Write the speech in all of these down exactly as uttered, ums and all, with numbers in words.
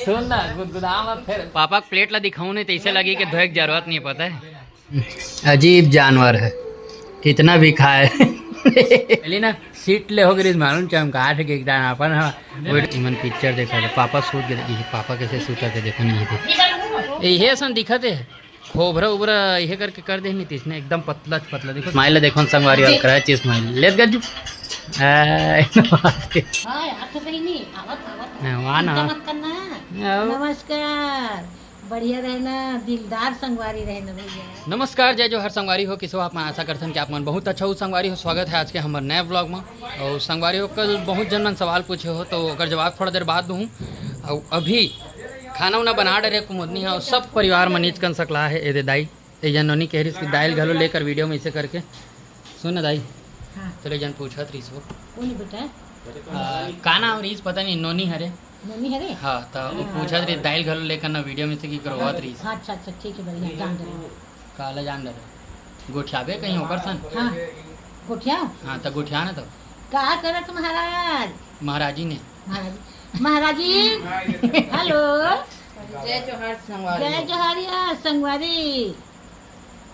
सुन ना, गुदगुदा मत फिर। पापा के प्लेट ला दिखाऊं नहीं तो इसे लगी कि धोए के जरूरत नहीं, पता है। अजीब जानवर है, कितना भी खाए। पहले ना सीट ले हो गई मालूम, चमकाट के एकदम अपन ह। वो इमन पिक्चर देखा था, पापा सूत गए। ये पापा कैसे सूता थे, देखो नहीं थे। ये ऐसा दिखा थे, खोबरा उबरा ये करके कर दे नीतीश ने, एकदम पतला पतला। देखो स्माइल, देखो संगवारी, और करे चीज स्माइल। लेट गज्जू। ए, हाँ यार, तो सही नहीं, आवत, आवत। हाँ, वहाँ ना। चिंता मत करना। आओ। नमस्कार। बढ़िया रहना, दिलदार संगवारी रहना भैया। नमस्कार, जय जोहार संगवारी हो, किसो आप मन? आशा करथन कि आप मन बहुत अच्छा हो संगवारी हो। स्वागत है आज के हमर नए व्लॉग में। और संगवारी हो, कल बहुत जन मन सवाल पूछे हो, तो ओकर जवाब थोड़ा देर बाद दूँ। और अभी खाना उना बना डरे कुमुदनी है, और सब परिवार मनीच कन सकला है। ए दे दाई, ए जन नोनी कह रही कि दाल घलो लेकर वीडियो में इसे करके। सुन ना दाई, हाँ। चलो जन पूछत रहीस वो। कौन बेटा? आ, का नाम रहीस पता नहीं, नोनी हरे। नोनी हरे? हाँ, तो वो हाँ। पूछत रहीस दाल घलो लेकर ना वीडियो में से की करवात रहीस। हाँ, अच्छा, अच्छा, ठीक है, बढ़िया, जान दे। काला जान दे। गोठियाबे कहीं ओकर सन? हाँ, गोठिया? हाँ, तो गोठिया ना तो। का करत महाराज? महाराजी ने। महाराजी, महाराजी, हेलो। जय जोहार संगवारी। जय जोहार या संगवारी।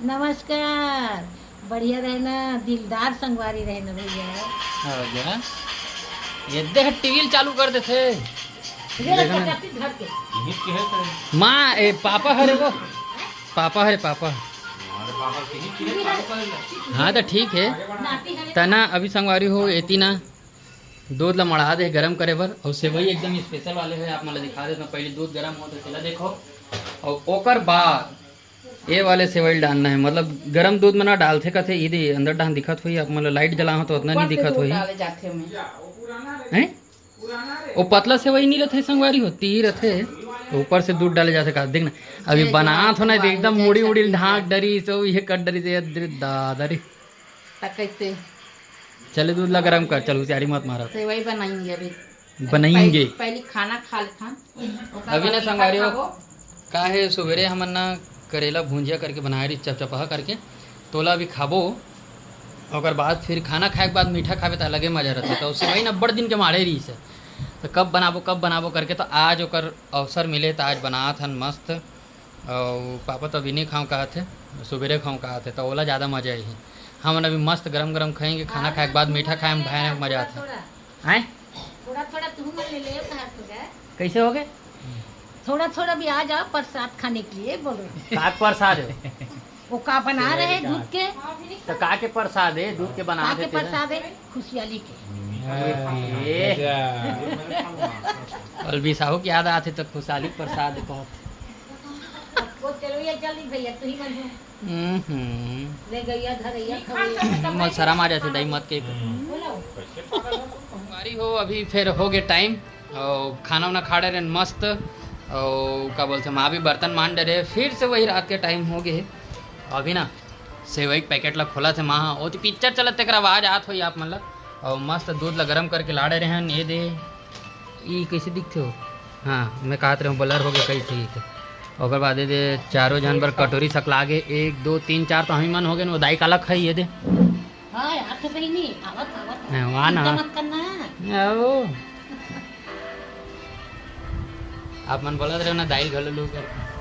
नमस्कार। बढ़िया रहना, दिलदार संगवारी रहना भैया। हो गया। ये देख टीवी चालू कर देथे। ये देखो ना। पटाखी धर के। माँ, ए, पापा हरे वो। पापा हरे, पापा। हाँ, तो ठीक है। नाती हरे। तना अभी संगवारी हो, एती ना दूध ला मढ़ा दे गरम करे बर, और सेवई एकदम स्पेशल वाले है, आप मन ला दिखा देता हूँ। पहले दूध गरम हो तो चला देखो, और ओकर बाद ये वाले सेवई डालना है, मतलब गरम दूध में ना डालथे कथे, ये दे अंदर डाहन दिखत होई, आप मतलब लाइट जला हो तो उतना ऊपर नहीं से दिखत दूध होई। डाले जाथे ओमे। हैं? वो पतला सेवई नहीं रहते संगवारी होती ही रहते, तो ऊपर से दूध डाले जाथे का। देख ना, अभी ये बनात हो ना, तो एकदम मुड़ी उड़ी ढाक डरी, सो ये कर डरी से, ये दे दादा रे। त कैसे? चले दूध ला गरम कर, चल होशियारी मत मारा। सेवई बनाएंगे अभी। बनाएंगे। पहली, पहली खाना खा लेथन। ओकर अभी बाद ना मीठा संगवारी हो, खाबो। का है, सुबेरे हमन ना करेला भुंजिया करके बनाए रही, चपचपहा करके, तोला अभी खाबो। ओकर बाद फिर खाना खाए के बाद मीठा खाबे त अलगे मजा रहता। तो सेवई ना बड़ दिन के माढ़े रही से, तो कब बनाबो, कब बनाबो करके, तो आज ओकर अवसर मिले, तो आज बनात हन मस्त। और पापा तो अभी नहीं खाऊँ कहा थे, सुबेरे खाऊँ कहा थे, तो ओला ज़्यादा मजा आई। हमन अभी मस्त गरम गरम खाएंगे, खाना खाए के बाद मीठा खाए में भयानक मजा आता है। आए? थोड़ा थोड़ा तू मन ले ले, कहा तो गए। कैसे हो गए? थोड़ा थोड़ा भी आ जाओ प्रसाद खाने के लिए, बोलो। का प्रसाद है? वो का बना रहे दूध के? तो का के प्रसाद है? दूध के बना का के देते हैं। प्रसाद है? खुशहाली के। ए। अच्छा। और भी साहू की याद आती तो खुशहाली प्रसाद कहत। वो चलो ये जल्दी भैया, तू ही मन हो। हम्म। ले गैया धरैया खवैया। मत शर्म आ जाते दाई, मत के। बोलो। संगवारी हो, अभी फिर हो गए टाइम और खाना वाना खा डरे मस्त। और का बोलते, माँ भी बर्तन मान डरे, फिर से वही रात के टाइम हो गए। अभी ना सेवई के पैकेट ला खोला थे माँ, वो तो पिक्चर चलत तेकर आवाज आत होई आप मन ला। और मस्त दूध ला गरम करके ला डरे हैं। ये दे, ई कैसे दिखते हो? हाँ, मैं कहत रहे हूँ ब्लर हो गया कहीं से ही तो। ओकर बाद ये दे चारों जन बर कटोरी सकला गे, एक दो तीन चार तो हम ही मन हो गए, वो दाई काला खाई ये दे। हाँ यार, तो सही नहीं, आवत, आवत। हाँ, वहाँ ना। चिंता मत करना। आओ। आप मन बोलत रहे ना, दाई घलो लो करके।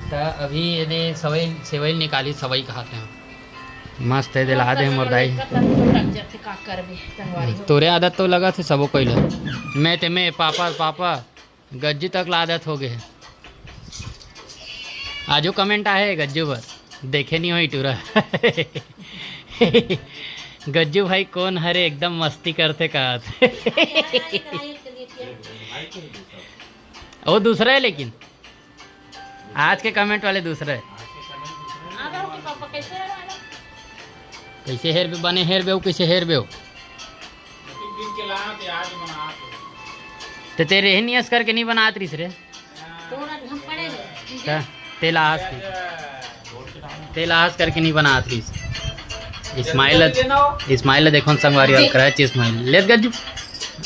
त अभी ये दे सवई, सेवई निकाली, सवई कहत रहे। मस्त है, दिला दे मोर दाई। लटक जाथे, का करबे, संगवारी हो। तोरे आदत तो लगा थे सबो कोई ला। मैं ते मैं, पापा, पापा। गज्जू तक लादत हो गए। आजू कमेंट आहे गज्जू बर, देखे नहीं होई टूरा। गज्जू भाई कौन हरे, एकदम मस्ती करते कहत। वो दूसरा है, लेकिन आज के कमेंट वाले दूसरा है। कैसे हेर बे, बने हेर बे, वो कैसे हेर बे हो? ते तेरे ही नियस करके नहीं बनात रहीस रे। तोरा हम पड़े रहे। का? तेला आस की। तेला आस करके नहीं बनात रहीस। इस्माइल, इस्माइल देखो न संगवारी वाला करे चीज इस्माइल। लेत गज्जू।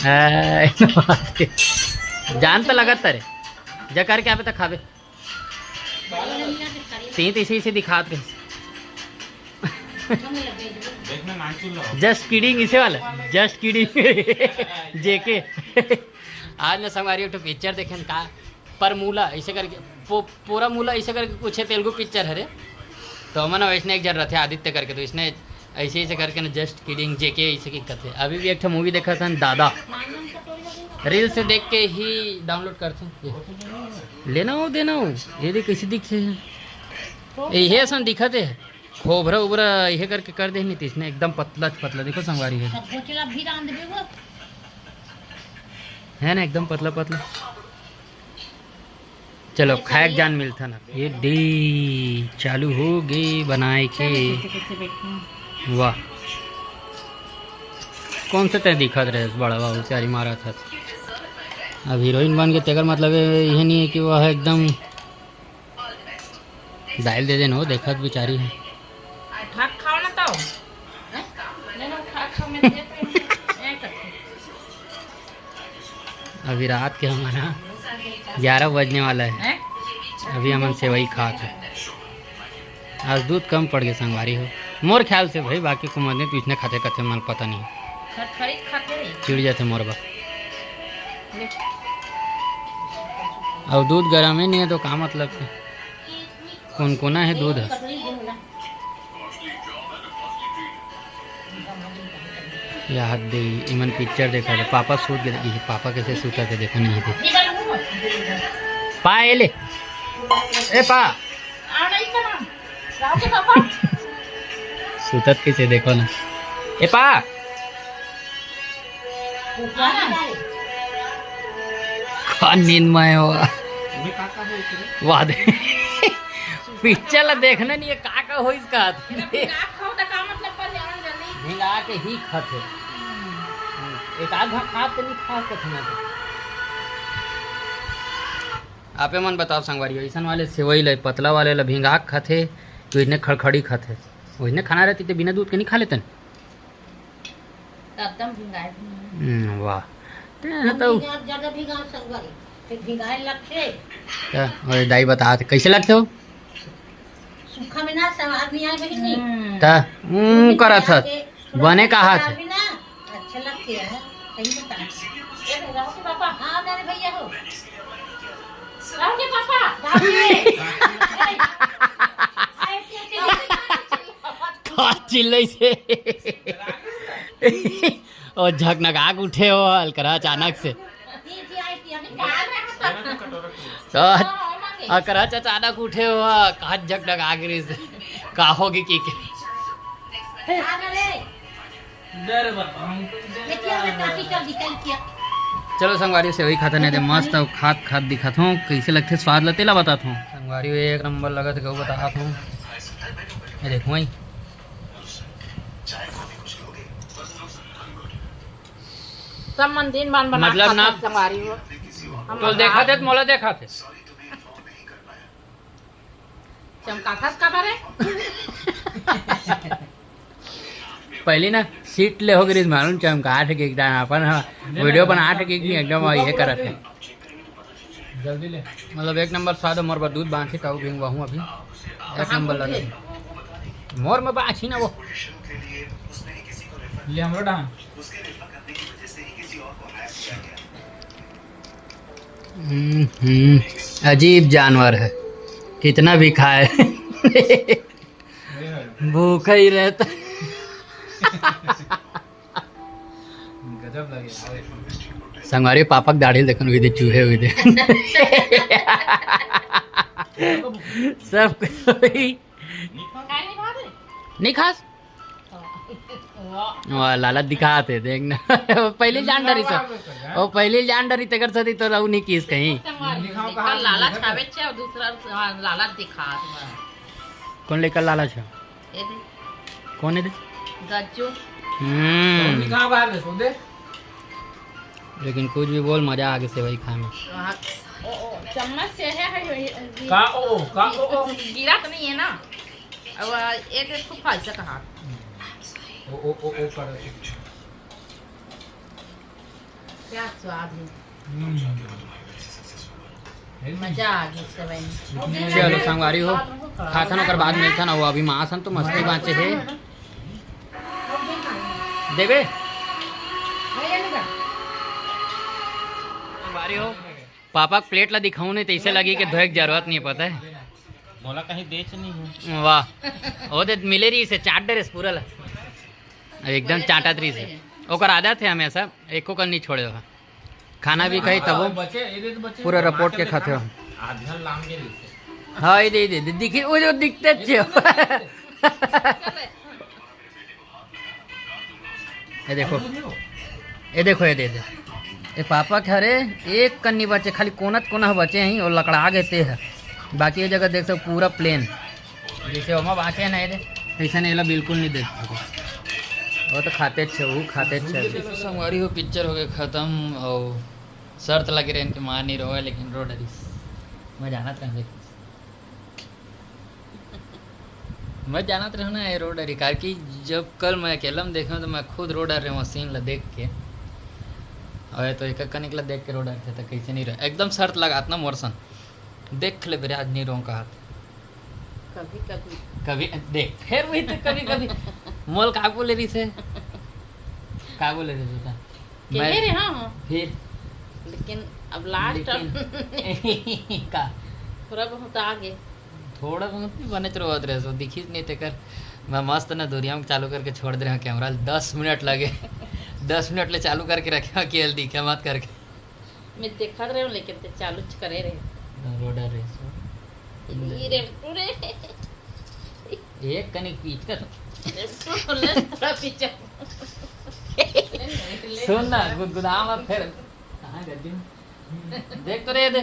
ए, जान तो लगत तारे। जा करके आबे तो खाबे। तीन तो इसे, इसे दिखात रहे। Just kidding, इसे वाला। Just kidding। जेके। आज न संगवारी एक ठो पिक्चर देखेन का, परमूला ऐसे करके, पो-, पोरामूला ऐसे करके कुछ है, तेलुगु पिक्चर हरे। तो हमन वैसने एक जन रथे आदित्य करके, तो इसने ऐसे ऐसे करके ना, just kidding, जेके ऐसे की कथे। अभी भी एक ठो मूवी देखत हन दादा, रील से देख के ही डाउनलोड करथे। ये लेना हो देना हो, ये देख कैसे दिखे है, ये असन दिखत है। खोबरा उबरा इहे करके कर दे नीतीश ने, एकदम पतला पतला। देखो संगवारी है, सब बोतल अभी रांध देबे वो। है ना, एकदम पतला पतला। चलो, खाए के जान मिलता ना। ये दे चालू हो गई बनाए के। कैसे कैसे बैठे हैं। वाह, कौन से तय दिखत रहे बड़ा बाबू, प्यारी मारा था। अब हीरोइन बन के तेकर मतलब ये, ये नहीं है कि वह एकदम दाल दे देन हो, देखत बिचारी है। उठा के खाओ ना तो। हैं? नहीं, नहीं, उठा के खाओ, मैं देते हैं। ऐ करके। अभी रात के हमारा ग्यारह बजने वाला है। हैं? अभी हमन सेवई खात है। आज दूध कम पड़ गए संगवारी हो, मोर ख्याल से भाई, बाकी को मत नहीं, तू इसने खाते खाते मन पता नहीं। खटखड़ी खाते रही। चिड़ जाते मोर बा। ले। अब दूध गरम ही नहीं है तो का मतलब है? कोन कोना है दूध है। याद दे, इमन पिक्चर देखा था, पापा सूत गए। ये पापा कैसे सूता थे, देखो नहीं थे। पा, ए ले, ए पा। सूतत कैसे, देखो ना। ए पा। का नींद में हो? वाह दे। पिक्चर ला देखना नहीं है, का का होइस का? भिंगा खाओ त का मतलब पर जावन जल्दी। भिंगा के ही खाथे। एक आध घा खा के नहीं खा के खाना तो। आपे मन बताओ संगवारी, ऐसन वाले सेवई ले, पतला वाले ला भिंगा के खाथे, तो इसने खड़खड़ी खाथे। वही ने खाना रहती तो बिना दूध के नहीं खा लेतन। त एकदम भिंगाए भी नहीं। हम्म, वाह। ते हम तो भिंगा, ज्यादा भिंगा संगवारी, फिर भिंगाए लगथे। त ओए दाई बता, कैसे लगथे हो? सूखा में ना स्वाद नहीं आए बहिनी। हम्म। त ऊं करत हत, बने कहा थे। अच्छा लगथे है, सही बता। ये रहो के पापा, हाँ, मेरे भैया हो। रहो के पापा, दादी। तो चिल्लाई से और झकनका के उठे हो अलकरा अचानक से। तो अकरच अचानक उठे हो, कहा झकनका गिरी से, का होगी की के? चलो संगवारी, सेवई खाता नहीं दे, मस्त अउ खात खात दिखत हूँ, कैसे लगथे स्वाद ला तेला बतात हूँ। संगवारी एक नंबर लगत गऊ बतात हूँ। ये देखो भाई, सब मन दिन बान बना मतलब ना, संगवारी हो। हम तो देखा थे, मोला देखा थे। चमकाथस का बारे? पहली ना सीट ले हो गई मालूम, चमकात के एकदम अपन ह, वीडियो बनात के एकदम ये करत है। जल्दी ले। मतलब एक नंबर स्वाद मोर बर दूध बांची ताऊ भिंगवाहूँ अभी। एक नंबर लगे। मोर में बांची ना वो। ले हमरो डांग। हम्म, हम्म, अजीब जानवर है, कितना भी खाए। भूखा ही रहता। गजब लगे। संगवारी पापक दाढ़ी देखन हुई दे, चूहे हुई दे। सब कोई नहीं खास। वाह, लालच दिखात हे, देख ना। वो पहली जान डरी सो। वो पहली जान डरी, तेकर सदी तो रहू नहीं किस कहीं। कल लालच खावे छे और दूसरा लालच दिखात हे। कौन लेकर लालच है? ये दे। कौन है दे? गज्जू। हम्म। कौन दिखा बाहर में, सुन दे। लेकिन कुछ भी बोल, मजा आ गया सेवई खाए में। हाँ। ओ, ओ, चम्मच से है, है, है, है, का ओ, का ओ, ओ? गिरा तो नहीं है ना? अब एक, एक ठो फल से कहा। ओ, ओ, ओ, ओ, कर। क्या स्वाद है। हम्म। मजा आ गया सेवई में। चलो संगवारी हो, खाथन ओकर बाद मिलथन। वो अभी माँ सन तो मस्ती बाँचे हे। देबे? अरे हो, पापा के प्लेट ला दिखाऊं नहीं तो इसे लगी कि धोए के जरूरत नहीं, पता है। मोला कहीं बेच नहीं हूँ। वाह, वो दे मिले रही से चाट डरे पूरा ला। एकदम चाटत रही से। ओकर आदत है हमेशा, एको कन नहीं छोड़े हो। खाना भी खाई तबो बचे, ये दे तो बचे। पूरा रपोट के खाते हो। आधा लाम के रही से। हाँ, ये दे, ये दे, दे, दिखी, वो जो दिखते अच्छे हो। ये देखो, ये देखो, ये दे दे। ये पापा के हरे एक कन्नी बचे, खाली कोनत कोना बचे हैं, वो लकड़ा गए ते है। बाकी ये जगह देख सकते हो, पूरा प्लेन। जैसे ओमा बाचे है ना, ये दे, ऐसा नहीं, एला बिल्कुल नहीं देख सको। वो तो खाते अच्छे, वो खाते अच्छे। संगवारी हो, पिक्चर हो गए खत्म और शर्त लगे रहे इनके मार नहीं रहो, लेकिन रो डरिस। मैं जाना था देख। मैं जानत रहूँ ना, ये रो डरी, काहे कि जब कल मैं अकेला में देखा तो मैं खुद रो डर रहे हूँ सीन ला देख के। और ये तो एक कनिक ला देख के रो डर थे, तो कैसे नहीं रहे, एकदम शर्त लगात ना मोर सन। देख ले बेरे, आज नहीं रो कहात। कभी कभी। कभी देख, फिर वही तो कभी कभी। मोल का बोले रही से? का बोले रही बेटा? मैं खेले रहे, हाँ, हाँ। फिर? लेकिन अब लास्ट लेकिन का? थोड़ा बहुत आगे। थोड़ा बहुत भी बने तो रोवत रहे, सो दिखी नहीं तेकर। मैं मस्त ना दूरिया में चालू करके छोड़ दे रहे हैं कैमरा, दस मिनट लगे। दस मिनट ले चालू करके रखे हैं, केल दिखे मत करके। मैं देखत रहे हूँ, लेकिन ते चालू च करे रहे। रोडर रहे सो। ये रे, तू रे। एक कनिक पीछे कर। तू ले थोड़ा पीछे। सुन ना, गुदगुदा मत फिर। कहाँ गड्डी में? देख तो रे, दे।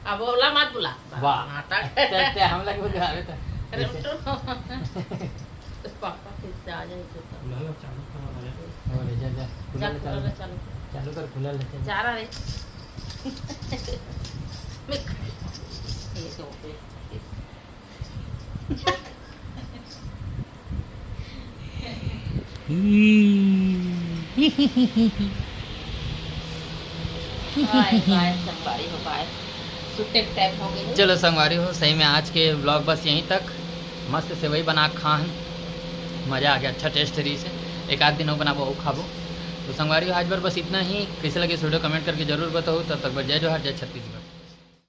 अब ओला मत बुला। वाह। माता। ते, ते हम लोग बुलावे तो। अरे उठो। तो पापा फिर से आ जाए तो। बुला लो, चालू करो, अरे। और जा, जा। खुला जा, ले, खुला चालू ले, कर। चालू कर। चालू कर, खुला ले, चल। जा रहा रे। मैं ये तो पे। हाय, हाय, संगवारी हो, बाय। सुट्टे के टाइम हो गए। चलो संगवारी हो, सही में आज के व्लॉग बस यहीं तक। मस्त सेवई बना के खान, मज़ा आ गया, अच्छा टेस्ट रही से। एक आध दिन हो बनाबो, हो खाबो। तो संगवारी हो, आज बार बस इतना ही। कैसे लगे वीडियो, कमेंट करके जरूर बताओ। तब तक बस जय जोहार, जय छत्तीसगढ़।